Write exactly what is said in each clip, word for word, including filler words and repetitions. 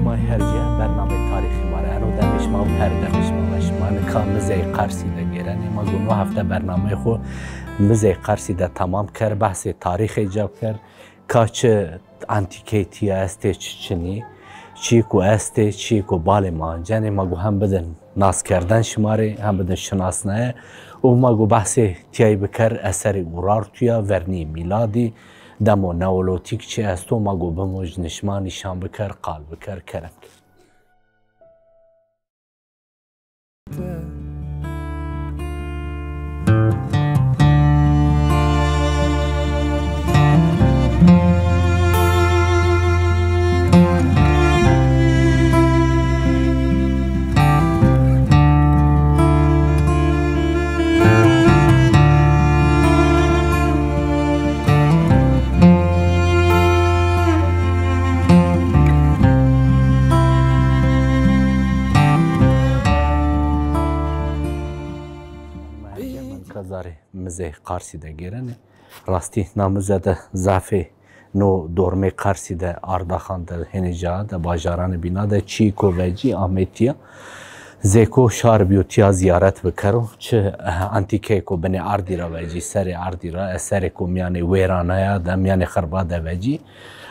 Ma her cîya bernameyê tarîxî ma ra. Eno demê şima û her demê şima va. Şima nika Mizey Qarsî de gêrenê. Ma go no hefte bernameyê xo Mizey Qarsî de temam kerd. Behsê tarîxê ca kerd. Ka çi antîkey tîya estê, çi çinî, çîyê ku estê, çîyê ku balê ma ancenê, ma go hem bidin naskerden şima rê, hem bidin şinasnaye û ma go behsê tîyayî biker, eserê Urartuya, vernîyê mîladî, demo neolotîk çi esto, ma go bimojnê şima, nîşan biker, qal biker, kerem ke. Kazarê Mizey Qarsî de gêrenê. Rastî na mize de zafê no dormê Qarsî de, Ardaxan de, hênî ca de, bajaranê bîna de çîyê ko vecî amê tîya. Zê ko şar bîyo tîya zîyaret bikero. Çi, eh, antîkeyê ko binê erdî ra vecî, serê erdî ra, eserê ko mîyanê wêrana ya de, mîyanê xirba de vecî.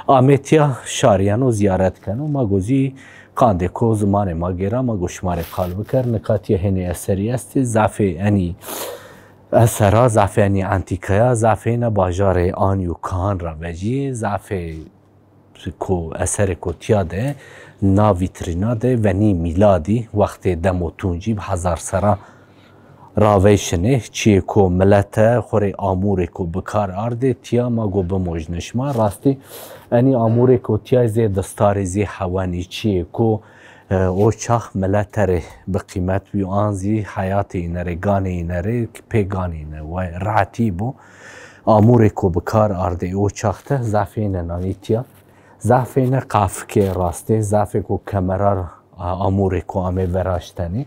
Amê tîya şar yeno, zîyaret keno. Ma go zî qandê ko zimanê ma gêra, ma go şima rê qal biker. Nika tîya hênî eserî estê, zafê enî esera, zafê enî antîkaya, zafê îne bajarê Anî û Kahan ra vecî, zafê ko eserê ko tîya de, na vîtrîna de venî mîladî, wextê demo tuncî bi hezar serra raveyşinê, çîyê ko milete xo rê amûrê ko bikar ardê, tîya ma go bimojnê şima. Rastî enî amûrê ko tîya zê distarî, zê hewenî, çîyê ko, e, o çax milete rê bi qîmet bîyo, an zî heyatê îne rê, ganê îne rê, pê ganê îne we rehetî bo. Amûrê ko bikar ardê o çax de zafê îne nanî tîya. Zafê îne qafikê rastê, zafê ko kemera ra, a, amûrê ko amê viraştenê.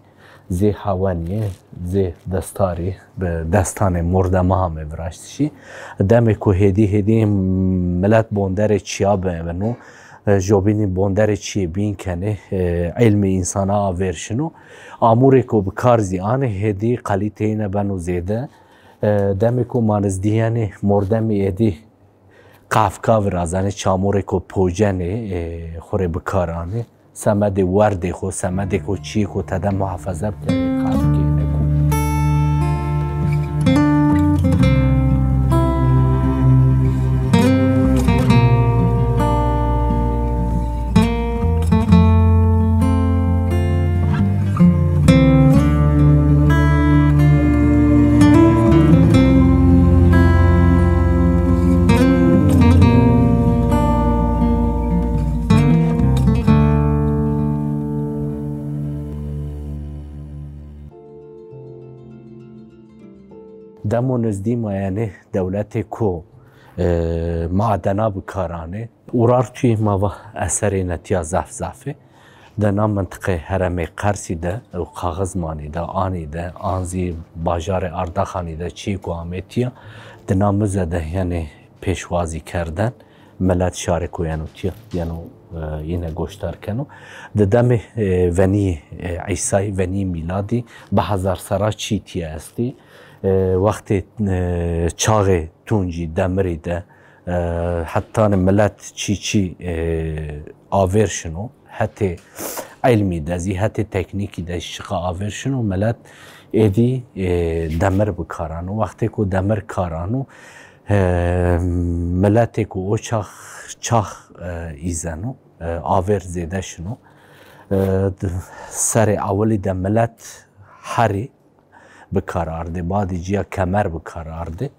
Zê hewenî, zê destarî, bi destanê mordema amê viraştişî. Demê ko hêdî hêdî milet bonderê çîya beno, e, jobînî bonderê çîyê bîn kenê, e, îlmê însana avêr şino. Amûrê ko bi kar zî anê, hêdî kalîteyê îne beno zêde. E, demê ko ma nizdî yenê mordemî êdî qafika virazenê, çamûrê ko pocenê, e, xo rê bi kar anê. Semedê werdê xo, semedê ko çîyê ko tede muhafeze bikerê, qafikê îne ko. Demo nizdî ma yenê dewletê ko, e, madena bi kar anê. Urartuyê ma va eserê îne tîya zaf zaf ê. Di na mintiqê herêmê Qersî de û Qaxizmanî de, Anî de, an zî bajarê Ardaxanî de çîyê ku amê tîya, di na mize de yenê pêşwazî kerden, milet şarê ku yeno tîya, yeno, e, îne goşdar keno. Di demê, e, venî, e, Îsayî, venî mîladî, bi hezar serra çî tîya estî. E, wextê, e, çaxê tuncî, demirî de, e, hetanî milet çî çî, e, avêr şino, hetê îlmî de zî, hetê teknîkî de zî şixa avêr şino, milet êdî, e, demir bi kar ano. Wextê ku demir kar ano, e, miletê ku o çax, çax, e, îzeno, e, avêr zêde şino. E, d-, serê ewilî de milet herî bi kar ardê, badî cîya kemer bi kar ardê.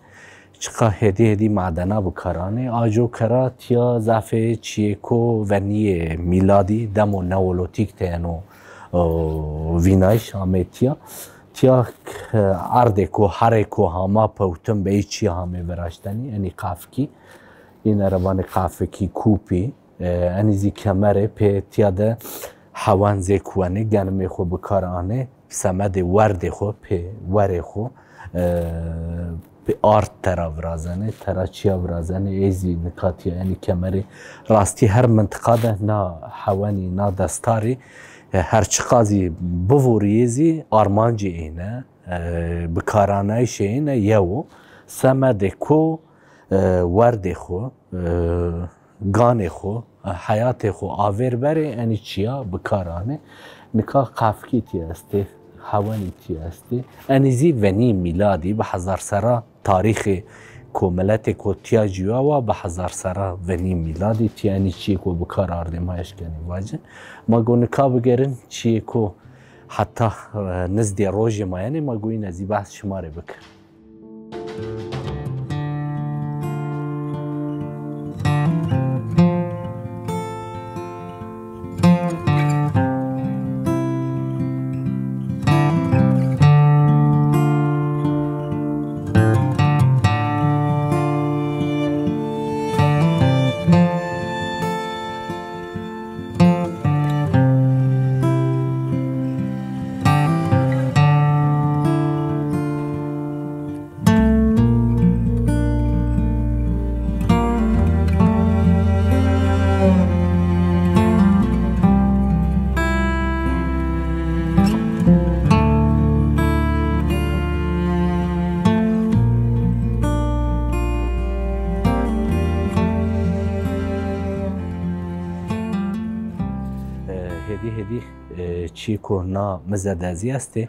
Çiqa hêdî hêdî madena bi kar anê. A co kera tîya zafê çîyêko venîyê mîladî, demo neolotîk de yeno, o, vînayîş amê tîya. Tîya k-, erdêko, herêko hama pewtin beyî çî hamê viraştenî, enî qafikî. Îne ra vanê qafikî, kûpî. E, enî zî kemerê pê tîya de hewan zê kuwenê, genimê xo bi kar anê, semedê werdê xo, pê werê xo, e, Art tera virazenê, tera çiya virazenê, ê zî nika tîya, yanî kemerê rastî her mintiqa de na hewenî, na destarî, e, her çiqa zî bivorîyê zî armancê êne, e, bikaranayîşê êne yew o. Semedê ko, e, werdê xo, e, ganê xo, heyatê xo avêr berê, enî çiya bi kar anê. Nika qefkî tî estê, hewenî tî estê. Enî zî venî mîladî bi hezar serra tarîxê ko miletê ko tîya cîya wa, bi hezar serra venî mîladî tî, enî çiyê ko bi kar ardê ma eşkenê vacin. Ma go nika bigerin çiyê ko heta, e, nizdê rojê ma yenê, ma go îne zî behs şima rê bikin. E, hêdî hêdî, e, çî ku na mize de zî estê,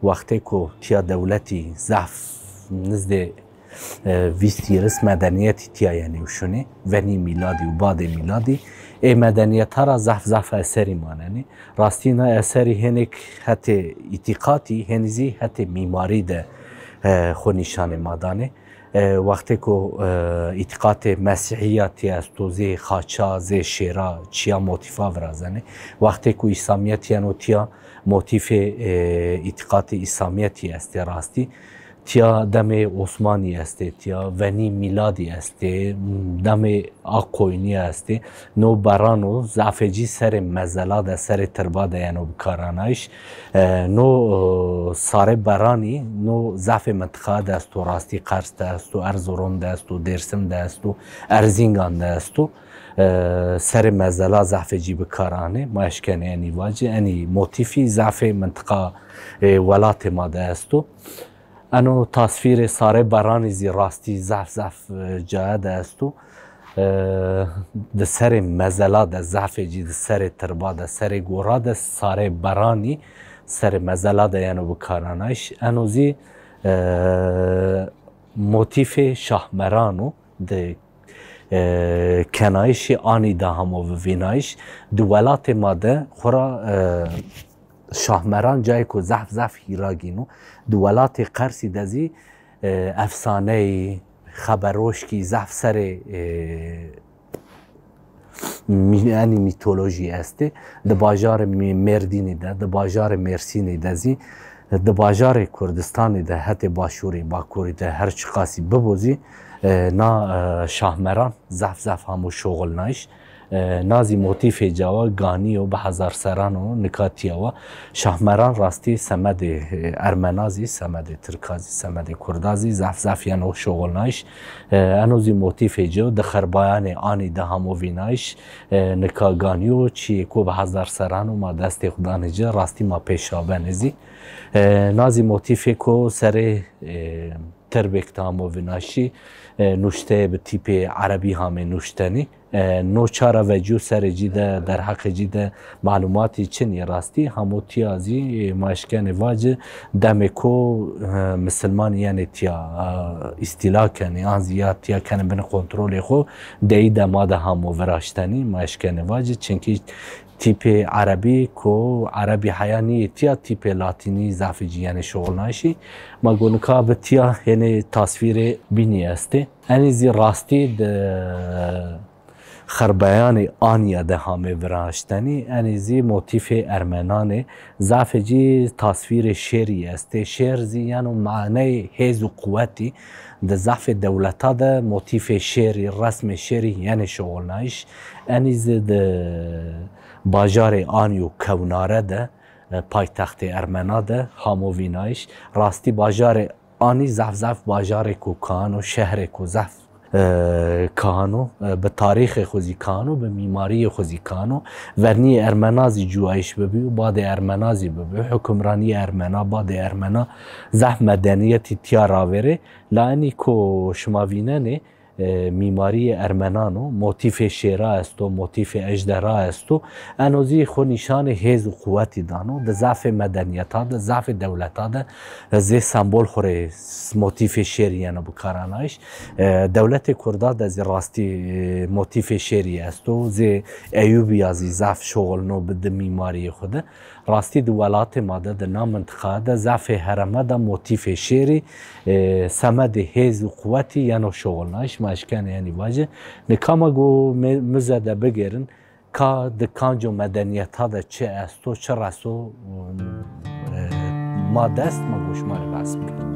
wextê ku tîya dewletî zaf nizdê, e, vîst hîris medeniyetî tîya yenê û şunê, venî mîladî û badê mîladî, ê medeniyeta ra zaf zaf eserî manenê. Rastî na eserî hênêk hetê îtîqatî, hênî zî hetê mîmarî de, e, xo nîşanê ma danê. E, wextê ku, e, îtîqatê mesîhîya tîya esto, zê xaça, zê şêra, çiya motîfa virazenê. Wextê ku îslamîyet yeno tîya, motîfê, e, îtîqatê îslamîyetî estê rastî. Tîya demê Osmanî estê, tîya venî mîladî estê, demê a qoynî estê. No berano zafê cî serê mezela de, serê tirba de yeno bikaranayîş. E, no, e, sarê beranî, no zafê mintiqa de esto, rastî Qers de esto, Erzurum de esto, Dêrsim de esto, Erzîngan de esto. E, serê mezela zafê cî bikar anê. Ma eşkenê enî vacî, enî motîfî zafê mintiqa, e, welatê ma de esto. Eno tasvîrê sarê beranî zî rastî zaf zaf, e, caye de esto. E, di serê mezela de zafê cî di serê tirba de, serê gora de sarê beranî serê mezela de yeno bikaranayîş. Eno zî, e, motîfê şahmeran o di, e, kenayîşê anî de hamo vivînayîş. Di welatê ma de xwura, e, şahmeran cayêko zaf zaf hîra gîno. Di welatê Qersî de zî, e, efsaneyî, xeberoşkî zaf serê, e, mî-, enî mîtolojî estê. Di bajarê Mê-, Mêrdînî de, di bajarê Mêrsînî de zî, di bajarê Kurdistanî de, hetê başûrî, bakurî de her çiqasî bibo zî, e, na, e, şahmeran zaf zaf hamo şoxilnayîş. E, na zî motîfê cawa ganî yo, bi hezar seran o, nika tîya wa. Şahmeran rastî semedê, e, ermena zî, semedê tirka zî, semedê kurda zî zaf zaf yeno şoxilnayîş. E, eno zî motîfê ci yo, di xerbayanê anî de hamo vînayîş. E, nika ganî yo, çîyê ko bi hezar seran o ma destê xwu danê ci, rastî ma pêşa benê zî. E, na zî motîfêko serê, e, tirbêk de hamo vînayîşî, e, nuşteyê bi tîpê erebî hamê nuştenî. E, no ça ra vecîyo serê cî de, derheqê cî de malumatî çin ê rastî. Hamo tîya zî, e, ma eşkenê vacî, demê ko, e, misilmanî yenê tîya, e, îstîla kenê, an zî ya tîya kenê binê kontrolê xo, deyî de ma de hamo viraştenî, ma eşkenê vacî. Çimkî tîpê erebî ko erebî heya nîyê tîya, tîpê latînî zafê cî yenê şoxilnayîşî. Ma go nika bi tîya hênê tasvîrê bînî estê. Enî zî rastî di xerbeyanê anîya de hamê viraştenî, enî zî motîfê ermenan ê. Zafê cî tasvîrê şêrî estê. Şêr zî yeno maneyê hêz û quwetî. Di zafê dewleta de motîfê şêrî, resmê şêrî yenê şoxilnayîş. Enî zî di bajarê anî û kewnare de, e, paytextê ermena de hamo vînayîş. Rastî bajarê anî zaf zaf bajarêko kano, şehrêko zaf, e, kano, e, bi tarîxê xo zî kano, bi mîmarîyê xo zî kano. Vernîyê Ermena zî cuwayîş bibî û badê Ermena zî bibî. Hukimranîyê Ermena, badê Ermena zaf medenîyetî tîya ravêrê. La enî ko şima vînenê, e, mîmarîyê Ermenan o, motîfê şêra esto, motîfê ejdera esto. Eno zî xo nîşanê hêz û quwetî dano. Di zafê medenîyeta de, zafê dewleta de zê sembol xo rê s-, motîfê şêrî yeno bikaranayîş. E, dewletê kurda de zî rastî, e, motîfê şêrî esto. Zê Eyûbîya zî zaf şoxilno bi di mîmarîyê xo de. Rastî di welatê ma de, di na mintiqa de zafê hereme de motîfê şêrî, e, semedê hêz û quwetî yeno şoxilnayîş, ma eşkenê enî vajê. Nika ma go me-, muze de bigêrin, ka di kanco medenîyeta de çi esto, çi reso, e, ma dest, ma go şima rê behs bikin.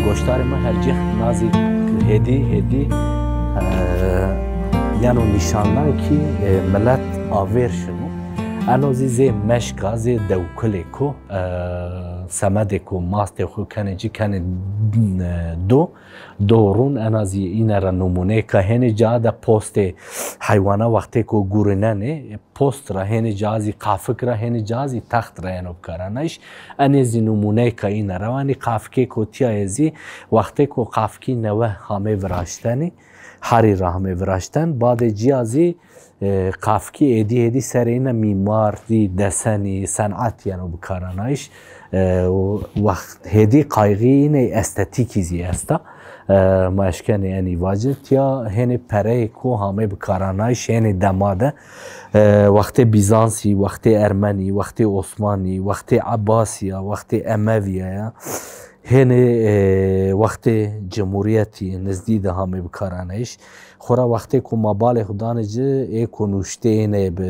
Goşdarê ma hercî na zî hêdî hêdî, e, yeno nîşandan kî, e, milet avêr şino. Eno zî zê meşka, zê dewkulêko, e, semedêko mastê xo kenê ci, kenê, e, do. Do rûn, ena zî îne ra nimûneyêka. Hênê ca de postê heywana wextêko gurînenê, post ra, hênê ca zî qafik ra, hênê ca zî text ra yeno bikaranayîş. Enê zî nimûneyêka îne ra. Enî qafikêko tîya yê zî, wextêko qafikî newe hamê viraştenî, herî ra hamê viraşten, badê cîya zî, e, qafikî êdî êdî serê îne mîmarî, desenî, senat yeno bikaranayîş. E, û wext hêdî qayxî înê estetîkî zî esta. E, ma eşkenê enî vacin. Tîya hênê pereyêko hamê bikaranayîş, hênê dema de, e, wextê Bîzansî, wextê Ermenî, wextê Osmanî, wextê Ebasî ya, wextê Emevî ya, hênê, e, wextê Cumhurîyetî nizdî de hamê bikaranayîş. Xora wextêko ma balê xo danê ci, ê ko nuştê ênê bi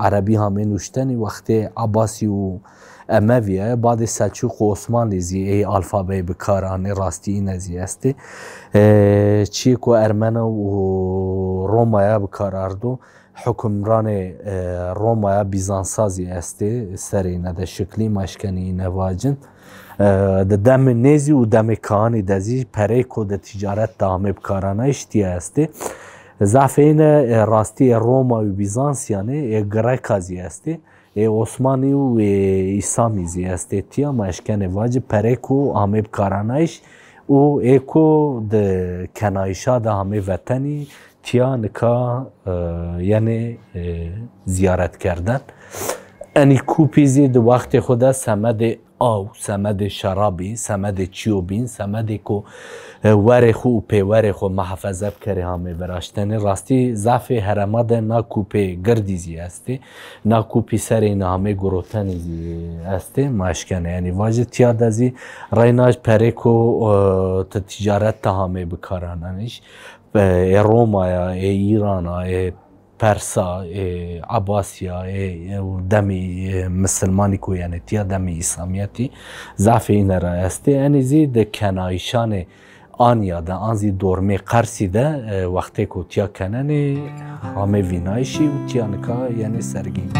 erebî hamê nuştenî, wextê Ebasî û Emevî ya, badê Selçûq û Osmanlî zî ê alfabeyê bi kar anê, rastî îne zî estê. E, çîyê ku Ermena û Romaya bi kar ardo, hukimranê, e, Romaya, Bîzansa zî estê, serê îne de şiklî ma eşkenê îne vacin. E, di demê nêzî û demê kaanî de zî pereyêko di tîcaret de amê bikaranayîş tîya estê. Zafê îne, e, rastî ê Roma û Bîzansiyanê, ê Greka zî estê. Ê Osmanî û ê Îsamî zî estê tîya, ma eşkenê vacî pereyêko amê bikaranayîş û ê ku di kenayîşa de amê vetenî tîya nika, e, yenê, e, zîyaret kerden. Enî kûpî zî di wextê xo de semedê aw, semedê şerabî, semedê çîyo bîn, semedê ku, e, werê xo û pêwerê xo mihafeze bikerê hamê viraştenê. Rastî zafê herema de na kûpê girdî zî estê. Na kûpî serê îne hamê gurotenî zî estê. Ma eşkenê enî vacî tîya de zî reyna pereyêko, e, ti tîcaret de hamê bikarananîş. E, ê Romaya, ê Îrana, ê Persa, ê Ebasîya, ê, ê demî, ê misilmanî ku yenê tîya, demî Îslamîyetî zafê îne ra estê. Enî zî di kenayîşanê Anya de, an zî dormê Qersî de, e, wextêko tîya kenenê, hamê vînayîşî û tîya nika yenê sergîn.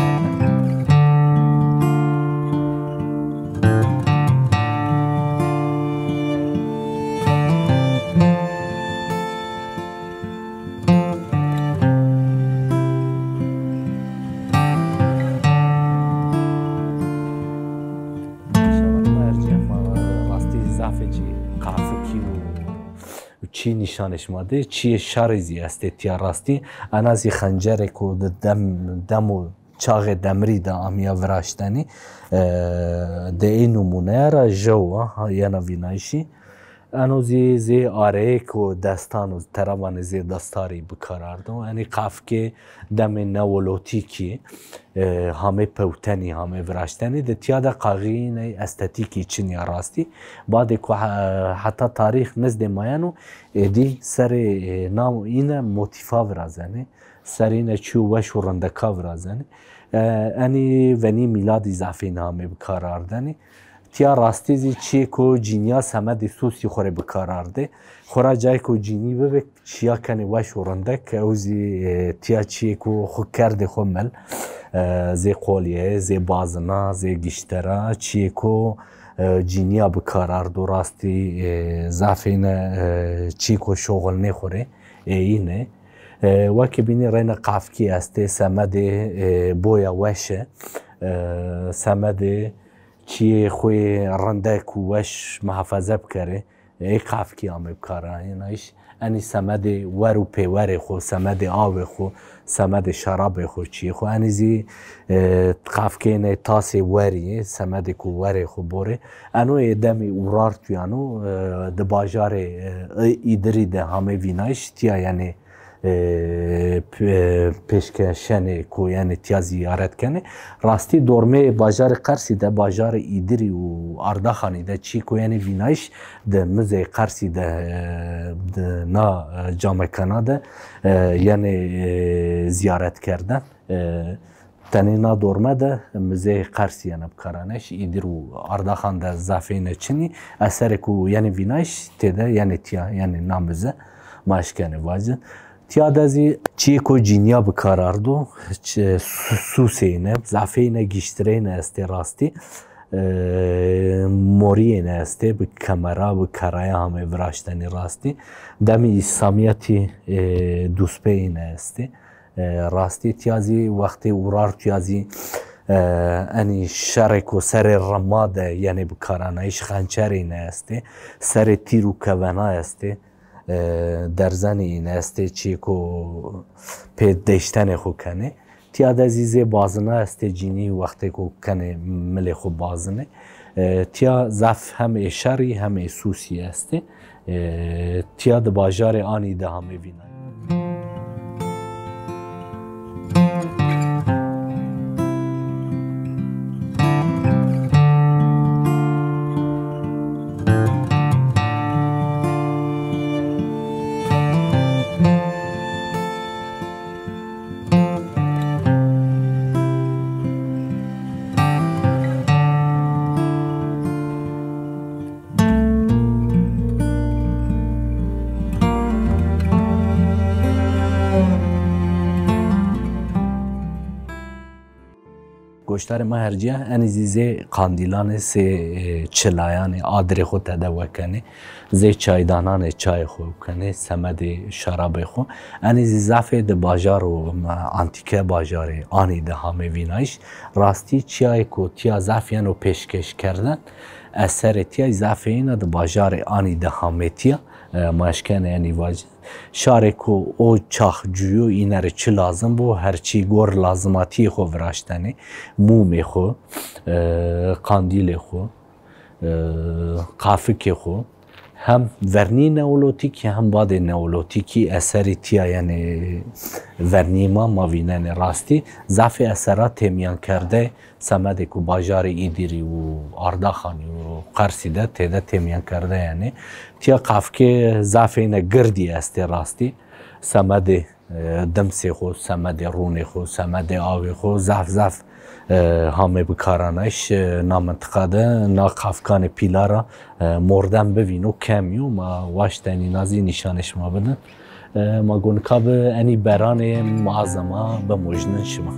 Maşallah, ma ercîyê ma rastî zafê ci qafikî û, û çî nîşanê şima dê, çîyê şarî zî estê tîya rastî. Ena zî xencerêko di dem, dem û çaxê demirî de amîya viraştenî. E, di ê nimûneya ra jew a, ha, yena vînayîşî. Eno zî zê areyêko destan û teravanê zê destarî bi kar ardo. Enî qafkê demê neolotîkî, e, hamê pewtenî, hamê viraştenî de tiya de qaxîyînê estetîkî çin ya rastî. Badê ku he-, heta tarîx nizdê mayeno, êdî serê, e, nam îne motîfa virazenê. Serê îne çîyo weş û rindeka virazenê. E, enî venî mîladî zafê îne hamê bi kar ardenê. Tiya rastî zî çîyêko cînîya semedê sûsî xo rê bi kar ardê. Xora cayêko cînî bibê, çîya kenê weş û rindek, ew zî, e, tiya çîyêko xo kerdê xo mil, e, zê qolîye, zê bazina, zê giştera, çîyêko, e, cînîya bi kar ardo rastî, e, zafê îne, e, çîyêko şoxilnê xo rê êyîne. E, wekî bînî reyna qafkî estê, semedê, e, boya weş e, e, semedê çîyê xo yê rindek û weş muhafeze bikerê. Ê qafkî ame bi kar anayîş. Enî semedê wer û pêwerê xo, semedê awê xo, semedê şarabê xo, çîyê xo. Enî zî, e, qafkênê tasê werî, semedê ku werê xo borê. Eno ê demî Urartuyan o, e, di bajarê, e, Îdirî de hamê vînayîş, tiya yanî e, p-, pêşkeşenê ku yanî tiya zîyaret kenê. Rastî dormê bajarê Qersî de, bajarê Îdirî û Ardaxanî de çî ku yanî vînayîş de muzey Qersî de, e, de na, e, camekana de, e, yanî, e, zîyaret kerden. E, Tenê na dorme de muzeyê Qersî yena bi kar anayîş, Îdir û Ardaxan de zafê îne çinî. Eserê ku yenê vînayîş têde yenê tiya, yenê na muze ma eşkenê vacin. Tiya de zî çîyêko cînîya bi kar ardo, ç-, su-, sûsê îne, zafê îne giştirê îne estê rastî. E, morîyê îne estê, bi kemera, bi keraya hamê viraştenî rastî. Demî îslamîyetî, e, dûspê îne estê. E, rastî tiya zî wextê Urartuya zî, e, enî şerêko serê rima de yenê bi kar anayîş, xençerê îne estê, serê tîr û kevena estê, e, derzenê îne estê, çîyêko pê deştenê xo kenê. Tiya de zî zê bazina estê, cînî wextêko kenê milê xo bazinê. E, tiya zaf hem ê şerî hem ê sûsî estê. E, tiya di bajarê Anî de hamê vînayî. Goşdarê ma hercîya, enî zî zê qandîlanê, zê, e, çilayanê, adirê xo tede wekenê, zê çaydananê çayê xo kenê, semedê şarabê xo. Enî zî zafê di bajaro, ma, antîke bajarê Anî de hamê vînayîş. Rastî çîyayêko tiya zaf yeno pêşkêş kerden, eserê tîya zafê îna di bajarê Anî de hamê tîya, e, ma eşkenê enî vacî. Şarêko o çax cuyo îne rê çi lazim bo, her çî gor lazimatîyê xo viraştenê, mûmê xo, e, qandîlê xo, e, qafikê xo, hem vernî neolotîkî hem badê neolotîkî eserî tîya, yanî vernî ma, ma vînenê rastî. Zafê esera têmîyankerde semedê ku bajarê Îdîrî û Ardaxanî û Qersî de têde têmîyankerde yanî. Tîya qafkê zafê îne girdî estê rastî. Semedê, e, dimsê xo, semedê rûnê xo, semedê awê xo zaf zaf, e, hamê bikaranayîş, e, na mintiqa de, na qafkanê pîla ra, e, mordem bivîno, kemî yo, ma waştenî na zî nîşanê şima bidin. E, ma go nika bi enî beranê muazema bimojnin şima.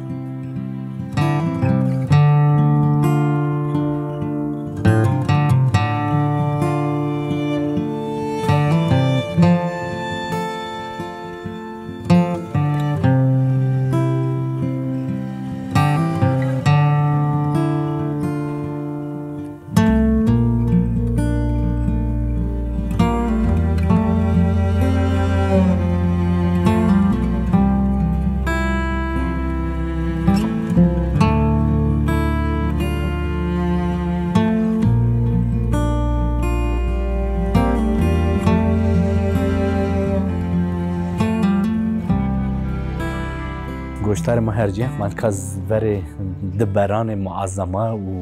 Kuştarê ma hercî, ma nika verê di beranê muazzama û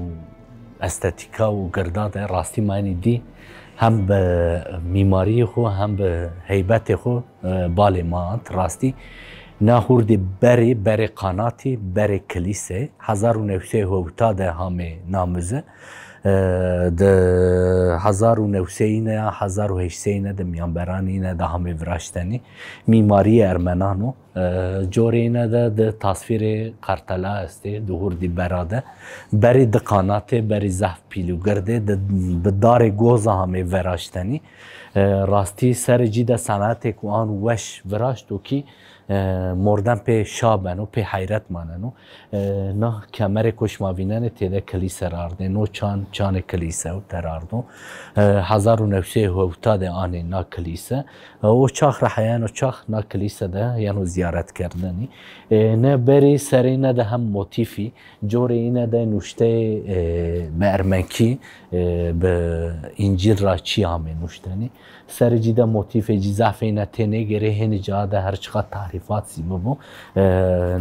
estetîka û girda de rastî ma enî dî hem bi mîmarîyê xo hem bi heybetê xo, e, balê ma ant rastî. Na hurdî berî, berê qanatî, berê kilîse, hezar û new sey û hewta de hamê na muze. E, di hezar û new sey îne ya hezar û heşt sey îne de mîyanberanê îne de hamê viraştenî. Mîmarîyê ermenan o. E, corê îne de di tasvîrê qertela estê, di hurdî bera de. Berî di qanatê, berî zehf pîl û gird ê, di, bi darê goza hamê veraştenî. E, rastî serê cî de senetêko an weş viraşto kî, e, mordem pê şa beno, pê heyret maneno. E, na kemerêko şima vînenê têde kilîse ra ardê. No çan, çanê kilîse o, tera ardo. E, hezar û new sey û hewta de anê na kilîse. E, o çax ra heya yeno çax na kilîse de yeno zîyaret kerdinî. E, ne berî serê îne de hem motîfî, corê îne de nuşteyê, e, bi ermenkî, e, bi Încîl ra çî amê nuştenî. Serê cî de motîfê cî zafê îne tênêgêrê, hênî ca de her çiqa tarîfat zî bibo. E,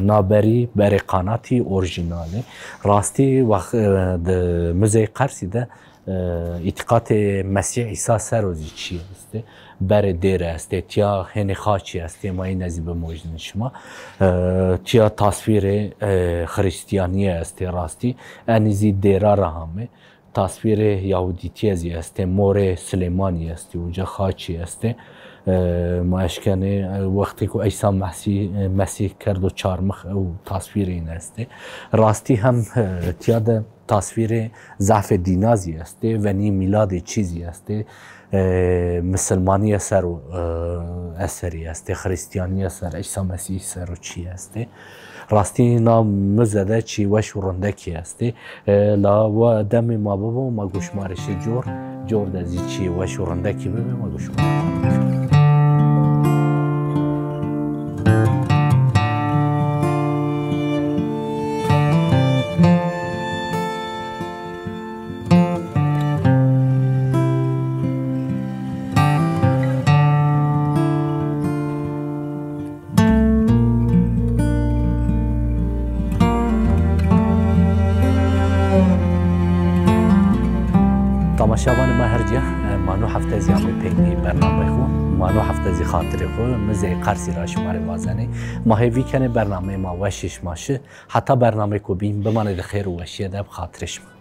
na berî, berê qanatî orjînal ê. Rastî wext, e, di Muzeyê Qersî de, e, îtîqatê Mesîh Îsa ser o zî çî estê. Berê dêre estê, tîya hênî xaçî estê, ma îne zî bimojnîn şima. E, tîya tasvîrê, e, xirîstîyanîye estê rastî. Enî zî dêra ra hamê. Tasvîrê Yahudîtîye zî estê, morê Silêmanî estê, uca xaçî estê. E, ma eşkenê, e, wextêko Îsa Mesîh, e, Mesîh kerdo çarmix ew tasvîrê îne estê. Rastî hem, e, tîya de tasvîrê zehfê dîna zî estê, venî mîladê çî zî estê. E, misilmanîye ser o, e, eserî estê, xirîstîyanîye ser, Îsa Mesîh ser o çî estê. Rastî na muze de çî weş û rindekî estê. E, la wa demê ma bibo, ma go şima rê şi cor, cor de zî çî weş û rindekî bibe, ma go şima rê. Tamaşevanê ma her cî, e, ma no hefte zî amê peynî bernameyê xo. Ma no hefte zî xatirê xo, Muzeyê Qersî ra şima rê wazenê. Ma hêvî kenê bernameyê ma weşê şima şi. Heta bernameyêko bîn, bimanê di xêr û weşîye de bi xatirê şima.